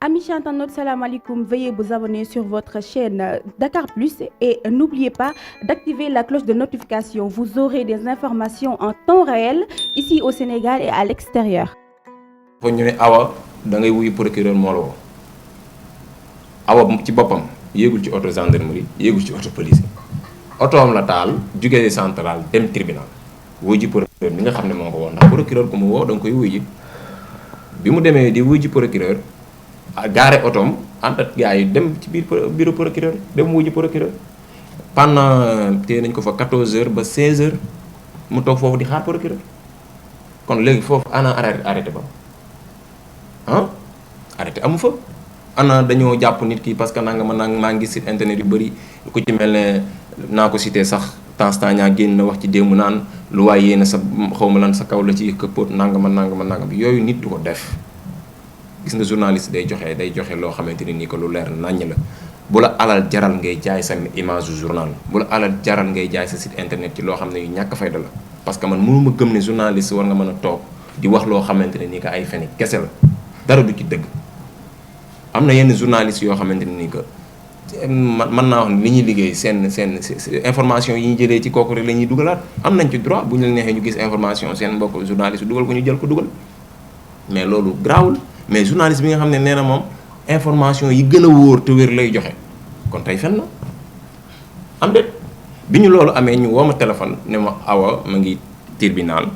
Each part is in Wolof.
Amis internautes, salam alaikum. Veuillez vous abonner sur votre chaîne Dakar Plus et n'oubliez pas d'activer la cloche de notification. Vous aurez des informations en temps réel ici au Sénégal et à l'extérieur. foo ñu ne Awa da ngay wuyu procureur moo la woo Awa ci boppam yéegul ci auto gendarmerie yéegul ci auto police otoom la taal jugee central dem tribunal wuyu ji procureur bi nga xam ne moo ko woo ndax procureur ku mu woo da nga koy wuyu ji bi mu demee di wuyu ji procureur gaare otoom ànd ak gars yi dem ci biir bureau procureur dem wuyu ji procureur pendant téye nañ ko fa 14 heures ba 16 heures mu toog foofu di xaar procureur kon léegi foofu ana arrêté ba arrêté amu fa ana dañoo jàpp nit ki parce que nanga maa ngi site internet yu bëri ku ci mel ne naa ko cité sax temps ñaa génn na wax ci démb naan lu waay yéene sa xawma lan sa kaw la ci këppoot nanga bi yooyu nit du ko def gis nga journaliste day joxe loo xamante ni ko lu leer naññ la bu la alal jaral ngay jaay sa image du journal bu la alal jaral ngay jaay sa site internet ci loo xam ne yu ñàkk fayda la parce que man mënuma gëm ne journaliste war nga mën a toog di wax loo xamante ne ni ko ay feni kese la dara du ci dëgg am na yenn journalistes yoo xamante ne nii que mën naa wax ne li ñuy liggéey seen information yi ñu jëlee ci kooku rek la ñuy dugalaat am nañ ci droit bu ñu la neexee ñu gis information seen mbokk journaliste dugal ko ñu jël ko dugal mais loolu garaawul mais journaliste bi nga xam ne nee na moom information yi gën a wóor te wér lay joxe kon tey fen na am déet bi ñu loolu amee ñu woo ma téléphone ne ma Awa ma ngi tribunal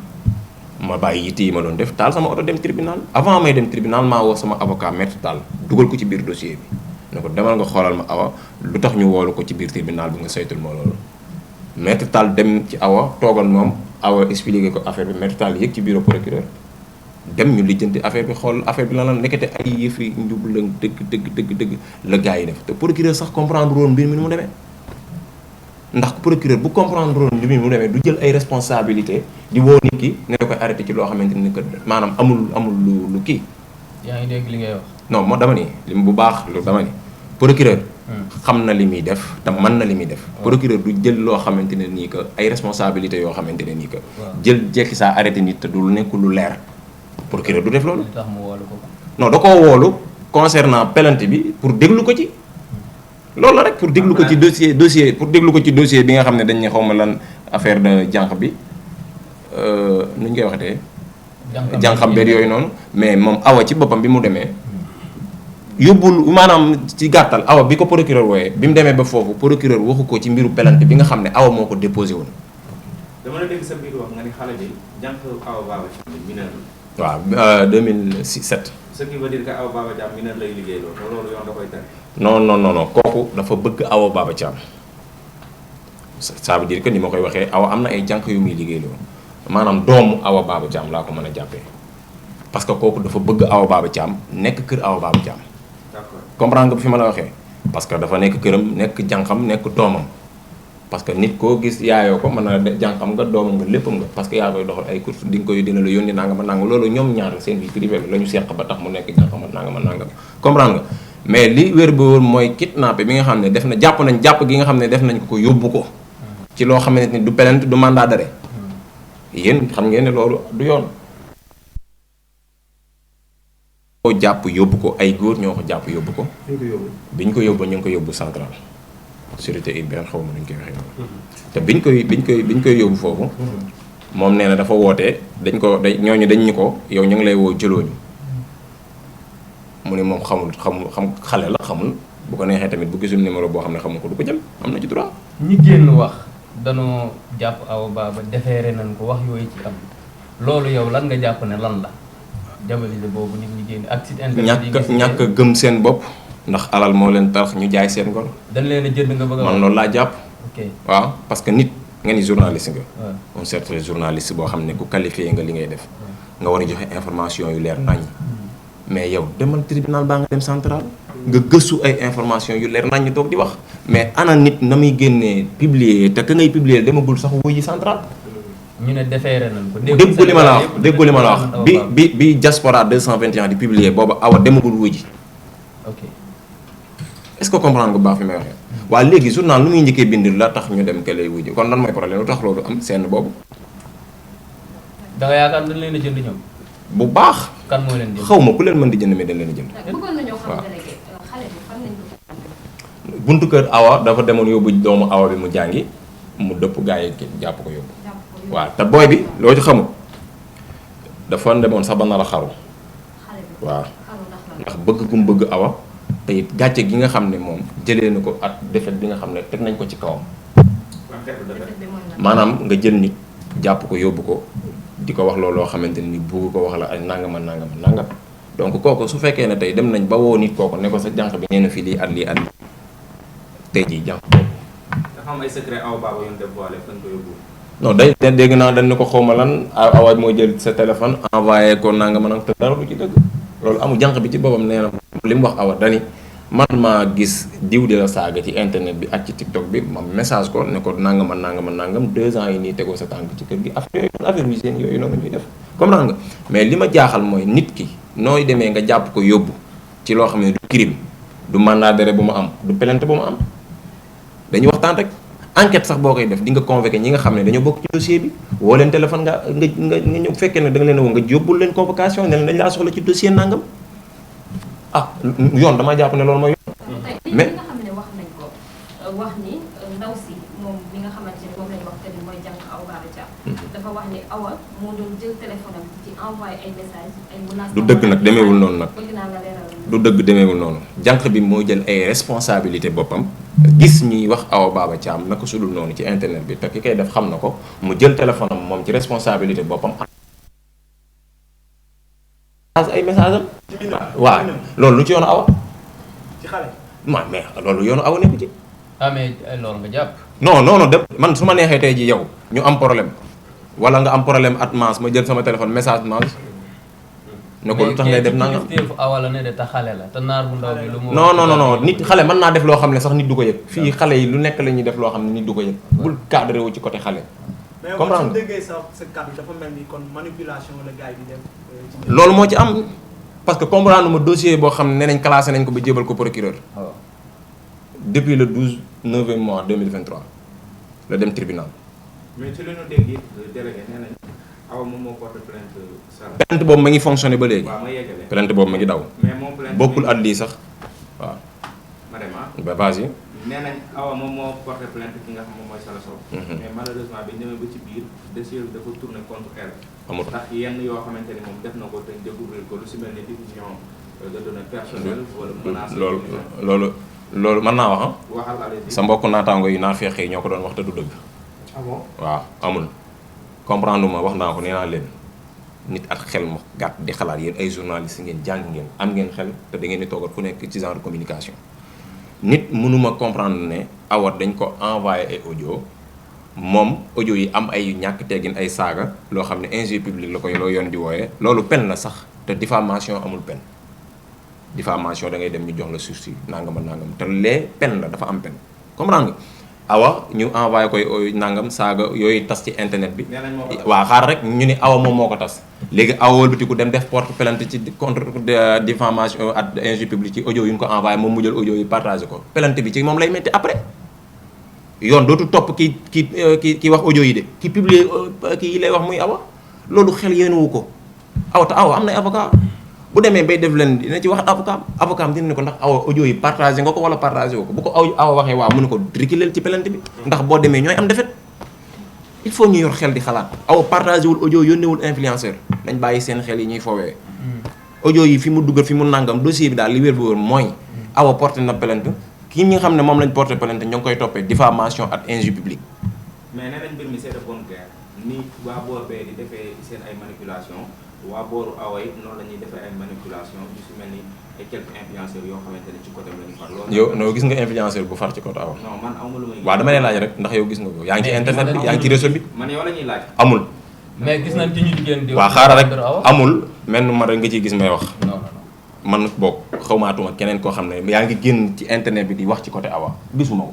ma bàyyi yitte yi ma doon def taal sama oto dem tribunal avant may dem tribunal maa woo sama avocat maître Tall dugal ko ci biir dossier bi ne ko demal nga xoolal ma Awa lu tax ñu woolu ko ci biir tribunal bi nga saytul ma loolu maître Tall dem ci Awa toogal moom Awa expliqué ko affaire bi maître Tall yëg ci bureau procureur dem ñu lijjanti affaire bi xool affaire bi lan la nekkete ay yëfi njub la dëgg la gars yi def te procureur sax comprendre woon mbir mi ni mu demee ndax procureur bu comprendre woon mbir mi mu demee du jël ay responsabilité di woo nit ki ne da koy arrêté ci loo xamante ni que maanaam amul lu kii. yaa ngi dégg li ngay wax. non moo dama ni lim bu baax lu dama ni procureur xam na li muy def te mën na li muy def. procureur du jël loo xamante ne nii que ay responsabilité yoo xamante ne nii que. jël jekki saa arrêté nit te du nekkul lu leer. procureur du def loolu. tax mu woolu ko. non da koo woolu concernant plainte bi pour déglu ko ci. loolu la rek pour déglu ko ci dossier pour déglu ko ci dossier bi nga xam ne dañ ne xaw ma lan affaire de jànq bi nu ñu koy waxatee. jànqam beeg yooyu noonu. mais moom Awa ci boppam bi mu demee yóbbul maanaam ci gàttal Awa bi ko procureur wooyee bi mu demee ba foofu procureur waxu ko ci mbiru plainte bi nga xam ne Awa moo ko déposé woon. dama la dégg sa biir wax nga ni xale bi jànq Awa Baba Thiam mineur la. waaw 2007. ce qui veut dire que Awa Baba Thiam mineur lay liggéey loolu yoon da koy tere. non kooku dafa bëgg Awa Baba Thiam ça veut dire que ni ma koy waxee Awa am na ay jànq yu muy liggéey loolu maanaam doomu Awa Baba Thiam laa ko mën a jàppee parce que kooku dafa bëgg Awa Baba Thiam nekk kër Awa Baba Thiam. d'accord comprendre nga fi ma la waxee parce que dafa nekk këram nekk jànqam nekk doomam parce que nit koo gis yaayoo ko mën na jànqam nga doomam nga léppam nga parce que yaa koy doxal ay courses di nga koy dina la yónni nangam ak nangam loolu ñoom ñaar seen vie privée la ñu seq ba tax mu nekk jànqam ak nangam comprendre nga. mais li wér ba wóor mooy kidnappé bi nga xam ne def na jàpp gi nga xam ne def nañ ko yóbbu ko ci loo xamante ni du plainte du mandat d'arrêt yéen xam ngeen ne loolu du yoon. ko jàpp yóbbu ko ay góor ñoo ko jàpp yóbbu ko. bi ñu ko yóbbu ñu ngi ko yóbbu central sûreté urbaine xaw ma nu ñu koy waxee noonu. te biñ koy yóbbu foofu. moom nee na dafa wootee ñooñu dañ ñu ko yow ñu ngi lay woo jëlooñu mu ne moom xam xale la xamul bu ko neexee tamit bu gisul numéro boo xam ne xamu ko du ko jël am na ci droit. ñi génn wax danoo jàpp Awa Baba defeere nañ ko wax yooyu ci am loolu yow lan nga jàpp ne lan la jabalise boobu nit ñi génn ak site internet yi ñàkk a gëm seen bopp ndax alal moo leen tax ñu jaay seen ngor. dañ leen a jënd nga bëgg a man loolu laa jàpp. ok waaw parce que nit nga ni journaliste nga. un certain journaliste boo xam ne ku qualifié nga li ngay def. nga war a joxe information yu leer naññ. mais yow demal tribunal baa nga dem central nga gëstu ay information yu leer nañ ñu toog di wax mais ana nit na muy génnee publier te ka ngay publier demagul sax wuy ji central. ñu ne defeere nañ ko. déggu li ma la wax bi diaspora 221 di publier booba Awa demagul wuy ji. ok est-ce que comprendre nga baax fi may waxee. waaye léegi journal lu muy njëkkee bind la tax ñu dem ke lay wuy ji kon lan mooy problème lu tax loolu am seen boobu. da nga yaakaar dañ leen a jënd ñoom. bu baax. kan moo leen jënd xaw ma ku leen mën di jënd mais dañ leen di jënd. bëggoon nañoo xam waaw. délégué xale bi fan lañ ko buntu kër awa dafa demoon yóbbu doomu awa bi mu jàngi mu dëpp gaa yi jàpp ko yóbbu. jàpp ko waaw te booy bi loo ci xamul dafa demoon sax ba nar a xaru. xale bi waaw xaru ndax la ndax bëgg gu mu bëgg awa te it gàcce gi nga xam ne moom jëlee na ko ak defet bi nga xam ne teg nañ ko ci kawam. defet bi mooy lan maanaam nga jël nit jàpp ko yóbbu ko di ko wax loolu loo xamante ni bugg ko wax la ay nangama nangam donc kooku su fekkee ne tey dem nañ ba woo nit kooku ne ko sa jànq bi nee na fii lii at lii tey jii jànq boobu. dafa am ay secret aw baaba yoon dévoilé fan ko yóbbu. non day dégg naa dañ ne ko xawma lan awaaj moo jël sa téléphone envoyé ko nangama nag te dara du ci dëgg loolu amul jànq bi ci boppam nee na li mu wax awa dani man maa gis diw di la saaga ci internet bi ak ci TikTok bi ma message ko ne ko nangam 2 ans yi nii tegoo sa tànk ci kër gi affaire bi seen yooyu noonu ñuy def comprendre nga mais li ma jaaxal mooy nit ki nooy demee nga jàpp ko yóbbu ci loo xam ne du crime du mandat d'arrêt bu ma am du plainte bu ma am dañuy waxtaan rek enquête sax boo koy def di nga convoqué ñi nga xam ne dañoo bokk ci dossier bi woo leen téléphone nga ñëw fekkee ne da nga leen woo nga yóbbul leen convocation ne leen dañ laa soxla ci dossier nangam ah yoon dama jàpp ne loolu mooy yoon. mais li nga xam ne wax nañ ko wax ni ndaw si moom li nga xamante ni moom lañ wax te ni mooy jànq Awa Baba Thiam dafa wax ni Awa moo doon jël téléphone am ci envoyé ay messages ay menaces. du dëgg nag demeewul noonu nag bëgg naa nga leeral du dëgg demeewul noonu jànq bi moo jël ay responsabilité boppam gis ñuy wax Awa Baba Thiam naka sudul noonu ci internet bi te ki koy def xam na ko mu jël téléphone am moom ci responsabilité boppam ay message am waaw loolu lu ci yoonu awa ci xale. mais loolu yoonu awa nekku ci amee loolu nga jàpp non de man su ma neexee tey ji yow ñu am problème wala nga am problème at maas ma jël sama téléphone message maas ne ko lu tax ngay def nangam awa la ne de te xale la te naar bu ndaw bi lu mu non nit xale mën naa def loo xam ne sax nit du ko yëg fii xale yi lu nekk la ñuy def loo xam ne nit du ko yëg bul cadré wu ci côté xale comprendre mais su déggee sa kàddu dafa mel ni kon manipulation la gars yi di def. loolu moo ci am parce que comprendre ma dossier boo xam ne nañ classé nañ ko ba jébal ko procureur depuis le 12 9 mois 2023 la dem tribunal. mais ci li ñu dégg it délégué nee nañ awa moom moo porté plainte Sara. plainte boobu ma ngi fonctionné ba léegi. waaw ma yeggale. plainte boobu ma ngi daw. mais moom plainte bokkul at lii sax waaw. vraiment. ba vas-y. nee nañ awa moom moo porté plainte ki nga xam moom mooy Sala Sow. mais malheureusement bi ñu demee ba ci biir dossier bi dafa tourné contre elle. amul ndax yenn yoo xamante ni moom def na ko te découvrir ko lu si mel ni diffusion de données personnelles wala menace. loolu mën naa wax ah. waxal allez-y. sa mbokk naataango yi naa feexee ñoo ko doon wax te du dëgg. ah bon. waaw amul comprendre ma wax naa ko nee naa leen nit ak xel mu gàtt di xalaat yéen ay journalistes ngeen jàng ngeen am ngeen xel te da ngeen di toogat ku nekk ci genre communication. nit mënuma comprendre ne awa dañ ko envoyé ay audio moom audio yi am ay ñàkk teggin ay saaga loo xam ne injure publique la koy loo yoon di wooyee loolu peine la sax te diffamation amul peine diffamation da ngay dem ñu jox la sursis nangam te lee peine la dafa am peine comprendre nga awa ñu envoyé koy nangam saaga yooyu tas ci internet bi waaw xaar rek ñu ni awa moom moo ko tas léegi awa wëlbatiku dem def porte plainte ci contre diffamation ak injure publique ci audio yu ñu ko envoyé moom mu jël audio yi partagé ko plainte bi ci moom lay metti après yoon dootu topp ki wax audio yi de ki publier kii yi lay wax muy awa loolu xel yéenuwu ko awa te awa am na avocat bu demee bay def leen dina ci wax avocat am dina ne ko ndax awa audio yi partagé nga ko wala partagé woo ko bu ko awa waxee waaw mu ne ko reculer ci plainte bi ndax boo demee ñooy am defet il faut ñu yor xel di xalaat awa partagé wul audio yónneewul influenceur nañ bàyyi seen xel yi ñuy fowee audio yi fi mu duggal fi mu nangam dossier bi daal li wér bu wér mooy awa porté na plainte kii ñi nga xam ne moom lañ porté plainte ñoo ngi koy toppee diffamation ak injure publique mais nee nañ mbir mi c'est de bonne guerre ni waa boor bee di defee seen ay manipulation waa booru awa it noonu la ñuy defee ay manipulation yu si mel ni ay quelques influenceurs yoo xamante ne ci côté la ñu far loolu yow noo gis nga influenceur bu far ci côté awa non man amul lu may waaw dama lay laaj rek ndax yow gis nga ko yaa ngi ci internet bi yaa ngi ci réseau bi man yow la ñuy laaj amul mais gis nañ ci ñu jigéen di waaw xaaral rek amul menn ma rek nga ciy gis may wax non man boog xawmaatuma keneen koo xam ne yaa ngi génn ci internet bi di wax ci côté awa gisuma ko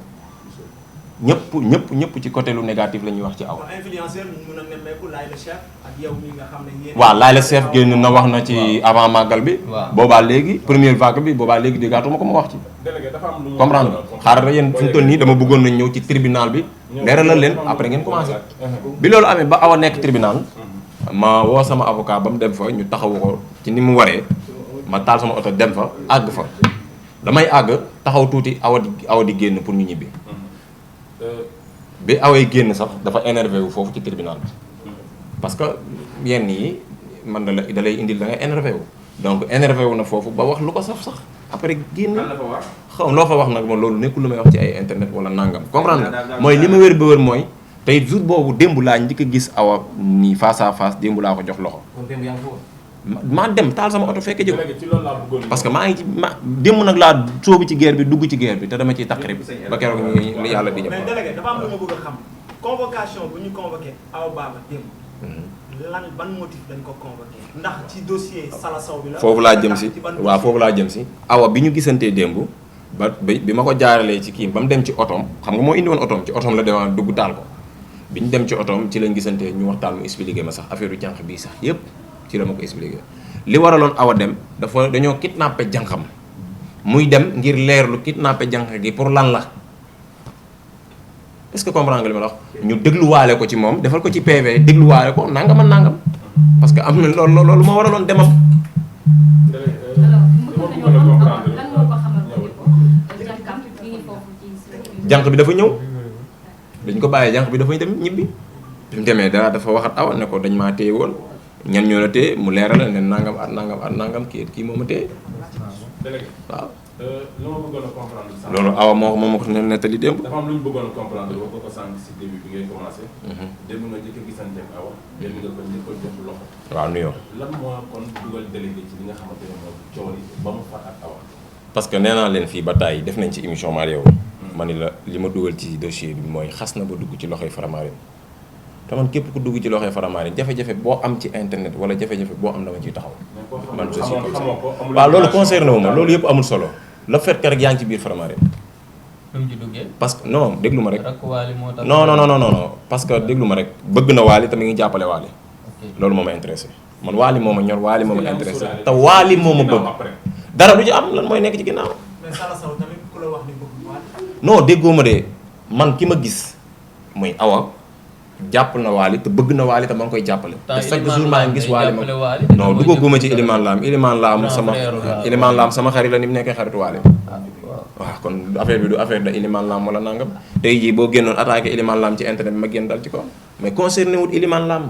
ñëpp ci côté lu négatif la ñuy wax ci awa. influenceur ñu mën a nemmeeku Layla Chef ak yow mi nga xam ne yéen. waaw Layla Chef génn na wax na ci avant màggal bi. waaw boobaa léegi première vague bi boobaa léegi déggaatuma ko ma wax ci. délégué dafa am lu comprendre nga xaaral rek yéen fi mu toll nii dama bëggoon nañ ñëw ci tribunal bi. leeralal leen après ngeen commencé. bi loolu amee ba awa nekk tribunal. ma woo sama avocat ba mu dem fa ñu taxawu ko ci ni mu waree ma taal sama oto dem fa àgg fa damay àgg taxaw tuuti awa di génn pour ñu ñibbi bi away génn sax dafa énervé wu foofu ci tribunal bi parce que yenn yi man da lay indil da ngay énervé wu donc énervé wu na foofu ba wax lu ko saf sax après génn xaw loo fa wax nag moom loolu nekkul lu may wax ci ay internet wala nangam comprendre nga mooy li ma wér ba wér mooy tey jour boobu démb laa njëkk a gis awa nii face à face démb laa ko jox loxo maa dem taal sama oto fekke jëw parce que maa ngi ci démb nag laa sóobu ci guerre bi dugg ci guerre bi te dama ciy taqrib ba keroog ñu yàlla di mais délégué dafa am lu ma bëgg a xam convocation bu ñu convoqué Awa Baba démb lan ban motif dañ ko convoqué ndax ci dossier Sala Sow bi la foofu laa jëm si waaw foofu laa jëm si awa bi ñu gisantee démb ba bi ma ko jaaralee ci kii ba mu dem ci otoom xam nga moo indi woon otoom ci otoom la demoon dugg taal ko bi ñu dem ci otoom ci lañ gisantee ñu waxtaan mu expliqué ma sax affaire yu jànq bii sax yépp ci la ma ko expliqué li waraloon awa dem dañoo kidnappé jànqam muy dem ngir leerlu kidnappé jànq gi pour lan la est-ce que comprendre nga li ma la wax ñu dégluwaale ko ci moom defal ko ci PV dégluwaale ko nangam ak nangam parce que am na loolu moo waraloon demam. jànq bi dafa ñëw dañ ko bàyyee jànq bi dafa dem ñibbi bi mu demee dafa waxat awa ne ko dañ maa téye woon ñan ñoo la téye mu leeral ne nangam at nangam kii moo ma téye waaw. lu ma bëggoon a comprendre sànq. loolu awa moo ko nettali démb. dafa am lu ñu bëggoon a comprendre wax ko sànq si début bi ngay commencé. démb nga njëkk a gisante ak awa. démb nga ko njëkk a jox loxo. waaw nuyoo. lan moo kon dugal délégué ci li nga xamante ne mooy coow li ba mu faat ak awa. parce que nee naa leen fii ba tàyyi def nañ ci émission Mario. ma ni la li ma dugal ci dossier bi mooy xas na ba dugg ci loxoy Faramareen te man képp ku dugg ci loxoy Faramareen jafe-jafe boo am ci internet wala jafe-jafe boo am dama ciy taxaw. man je suis comme ça waaw loolu concerné wu ma loolu yëpp amul solo. le fait que rek yaa ngi ci biir Faramareen. fi mu ci duggee. parce que non déglu ma rek. rakk Waly moo tax. non parce que déglu ma rek bëgg na Waly te mi ngi jàppale Waly. loolu moo ma intéressé man Waly moo ma ñor Waly moo ma intéressé te Waly moo ma bëgg. dara du ci am lan mooy nekk ci ginnaaw. mais Sala Sow tamit ku la wax ni bëgg Waly. non déggoo ma de man ki ma gis muy awa jàpp na Waly te bëgg na Waly te ma ngi koy jàppale. te chaque jour maa ngi gis Waly ma non duggaguma ci Iliman Lam sama xarit la ni mu nekkee xaritu Waly. waaw kon affaire bi du affaire da Iliman Lam wala nangam tey jii boo génnoon attaqué Iliman Lam ci internet bi ma génn dal ci ko mais concerné wut Iliman Lam.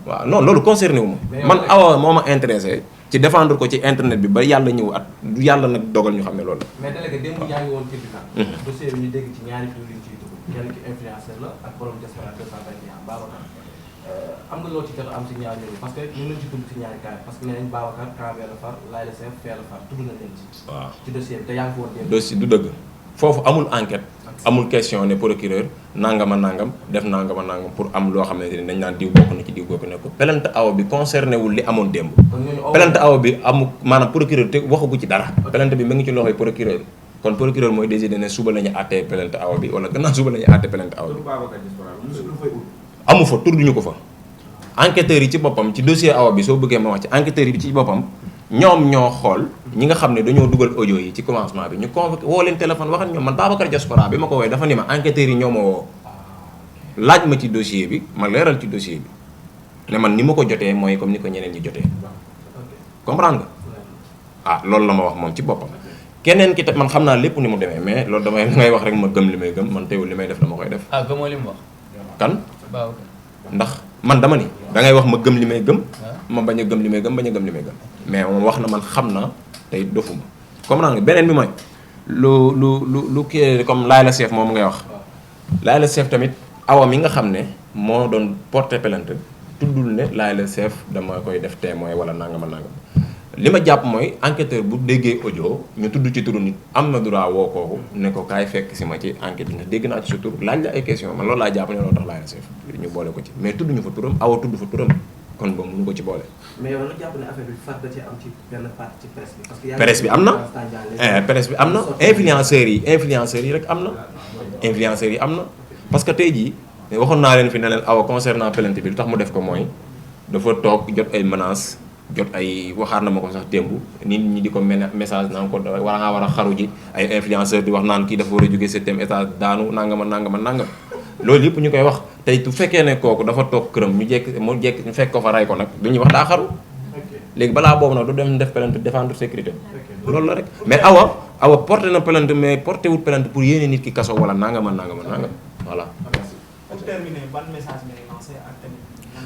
waaw non loolu concerné wu ma man awa moo ma intéressé ci défendre ko ci internet bi ba yàlla ñëw at du yàlla nag dogal ñu xam ne loolu la. mais délégué démb yaa ngi woon tribunal. dossier bi ñu dégg ci ñaari tur yu ñu ciy dugg kenn ki influenceur la ak borom Diaspora 221 Babacar am nga loo ci jot am si ñaar yooyu parce que ñu ngi leen ci tudd si ñaari cas parce que nee nañ Babacar cas bee la far Layla Seck fee la far tudd na leen ci. waaw ci dossier bi te yaa ngi ko woon démb. dossier du dëgg foofu amul enquête amul question ne procureur nangama nangam def nangama nangam pour am loo xamante ni dañ naan diw bokk na ci diw bokk na ko pelante awa bi concerné wul li amoon démb. pelante awa bi amul maanaam procureur te waxagu ci dara. pelante bi mu ngi ci loxoy procureur kon procureur mooy décidé ne suba la ñu àttee pelante awa bi wala gannaaw suba la ñu àttee pelante awa bi. amu fa tudduñu ko fa. enquêteurs yi ci boppam ci dossier awa bi soo bëggee ma wax ci enquêteurs yi ci boppam ñoom ñoo xool ñi nga xam ne dañoo dugal audio yi ci commencement bi ñu convoqué woo leen téléphone wax ak ñoom man Babacar Diaspora bi ma ko woowee dafa ni ma enquêteurs yi ñoo ma woo laaj ma ci dossier bi ma leeral ci dossier bi ne man ni ma ko jotee mooy comme ni ko ñeneen ñi jotee comprendre nga loolu la ma wax moom ci boppam keneen ki man xam naa lépp ni mu demee mais loolu damay ngay wax rek ma gëm li may gëm man teewul li may def dama koy def. gëmoo li mu wax. kan. Babacar. ndax man dama ni da ngay wax ma gëm li may gëm. ma bañ a gëm li may gëm bañ a gëm li may gëm. mais moom wax na man xam na tey dofuma comprendre nga beneen bi mooy lu kii comme Layla Seck moom ngay wax. Layla Seck tamit awa mi nga xam ne moo doon porter plainte tuddul ne Layla Seck dama koy def témoin wala nangama nangam. li ma jàpp mooy enquêteur bu déggee audio ñu tudd ci turu nit am na droit woo kooku ne ko kaay fekk si ma ci enquête bi ndax dégg naa ci sa tur laaj la ay question man loolu laa jàpp ne loolu tax Layla Seck ñu boole ko ci mais tudd ñu fa turam awa tudd fa turam kon ba mënu ko ci boole. mais yow la jàpp ne affaire bi far da ci am ci benn partie ci presse bi. parce que presse bi am na presse bi am na influenceurs yi rek am na. influenceurs yi am na parce que tey jii waxoon naa leen fi ne leen awa concernant plainte bi lu tax mu def ko mooy dafa toog jot ay menaces. jot ay waxaat na ma ko sax démb nit ñi di ko message naan ko war ngaa war a xaru ji ay influenceur di wax naan kii dafa war a jóge septième étage daanu nangama loolu yëpp ñu koy wax tey bu fekkee ne kooku dafa toog këram ñu jekk ñu fekk ko fa rey ko nag dañuy wax daa xaru léegi balaa boobu nag du dem def plainte défendre sécurité loolu la rek mais awa porté na plainte mais porté wut plainte pour yéene nit ki kaso wala nangam voilà. pour terminer ban message ngay lancé ak tamit.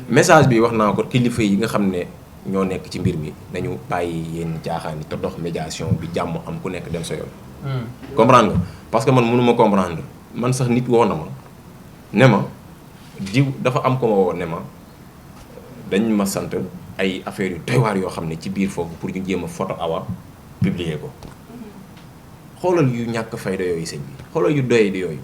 message bi wax naa ko kilifa yi nga xam ne ñoo nekk ci mbir mi nañu bàyyi yenn caaxaan yi te dox médiation bi jàmm am ku nekk dem sa yoon. comprendre nga parce que man mënuma comprendre man sax nit woo na ma ne ma diw dafa am ko ma woo ne ma dañ ma sant ay affaires yu doy waar yoo xam ne ci biir foofu pour ñu jéem a photo awa publier ko xoolal yu ñàkk fayda yooyu sëñ bi xoolal yu doy di yooyu.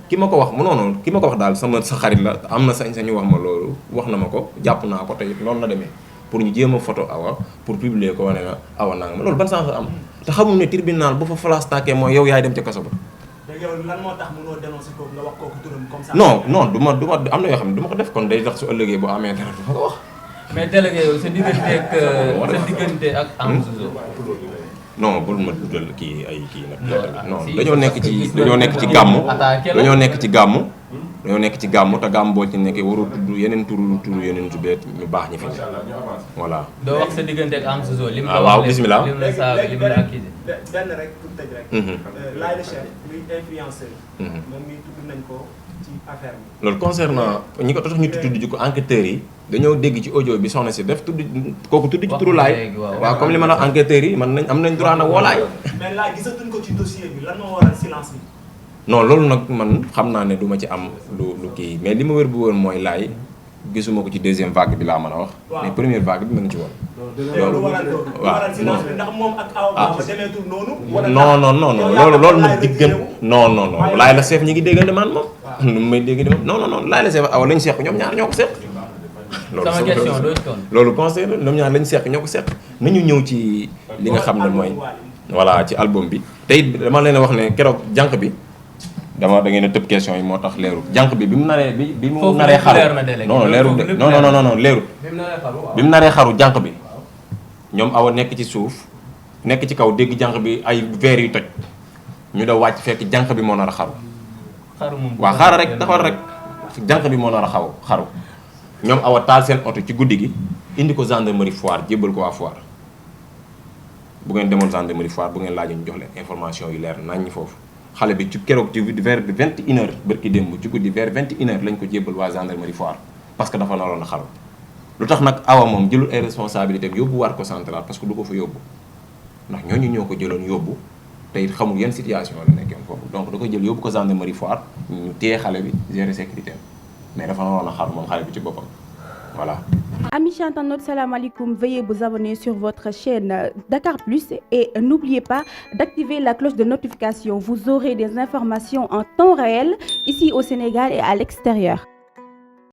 ki ma ko wax noonu ki ma ko wax daal sa xarit la am na sañ-sañu wax ma loolu wax na ma ko jàpp naa ko tey noonu la demee pour ñu jéem a photo awa pour publier ko wane na awa naa ma loolu ban sens am te xamul ne tribunal bu fa flash tàkkee mooy yow yaay dem ca kaso ba. léegi yow lan moo tax mënoo dénoncer kooku nga wax kooku turam comme ça. non du ma am na yoo xam ne du ma ko def kon day tax su ëllëgee bu amee dara du ma ko wax. mais délégué yow sa diggante ak Amzozo. non bul ma dugal kii ay kii nag. non dañoo nekk ci gàmmu. dañoo nekk ci gàmmu te gàmmu boo ci nekkee warul tudd yeneen turu yeneen tubeet ñu baax ñi fi ne voilà. doo wax sa diggante ak Amzozo. lim la waaw bismillah. lim la saa lim la accusé. benn rek pour tëj rek. Laye le chef muy influenceur. moom mi tudd nañ ko ci affaire bi. loolu concernant ñi ko tax ñu tudd ji ko enquêteurs yi dañoo dégg ci audio bi soxna si def tudd kooku tudd ci turu Laye. waaw comme li ma la wax enquêteurs yi am nañ droit nag woo Laye. mais Laye gisatuñ ko ci dossier bi lan moo waral silence bi. non loolu nag man xam naa ne du ma ci am lu kii mais li ma wér bu woon mooy Laye gisuma ko ci deuxième vague bi laa mën a wax. mais première vague bi ma ngi ci woon. loolu waral silence bi ndax moom ak Awa Baba demeetul noonu. loolu nag non Laye la chef ñi ngi déggante man moom. nu may dégg di non Laye la chef awa lañ seq ñoom ñaar ñoo ko seq. sama question doo ci tontu. loolu conseil la ñoom ñaar lañ seq ñoo ko seq nañu ñëw ci li nga xam ne mooy. voilà ci album bi te it dama leen a wax ne keroog jànq bi. da ngeen a tëb question yi moo tax leerul jànq bi mu naree xaru non leerul de non leerul bi mu naree xaru jànq bi ñoom awa nekk ci suuf nekk ci kaw dégg jànq bi ay verre yu toj ñu da wàcc fekk jànq bi moo nar a xaru waaw xaaral rek taxawal rek jànq bi moo nar a xaru ñoom awa taal seen oto ci guddi gi indi ko gendarmerie Foire jébbal ko waa Foire bu ngeen demoon gendarmerie Foire bu ngeen laajee ñu jox leen information yu leer nañ ñi foofu xale bi ci keroog ci vers 21h bërki démb ci guddi vers 21h lañ ko jébbal waa gendarmerie Foire parce que dafa naroon a xaru lu tax nag awa moom jëlul ay responsabilité am yóbbu waat ko central parce que du ko fa yóbbu ndax ñooñu ñoo ko jëloon yóbbu te it xamul yenn situation la nekkoon foofu donc da ko jël yóbbu ko gendarmerie Foire ñu téye xale bi gérer sécurité mais dafa naroon a xaru moom xale bi ci boppam voilà. Amis internautes, salam alaikum. Veuillez vous abonner sur votre chaîne Dakar Plus et n'oubliez pas d'activer la cloche de notification. Vous aurez des informations en temps réel ici au Sénégal et à l'extérieur.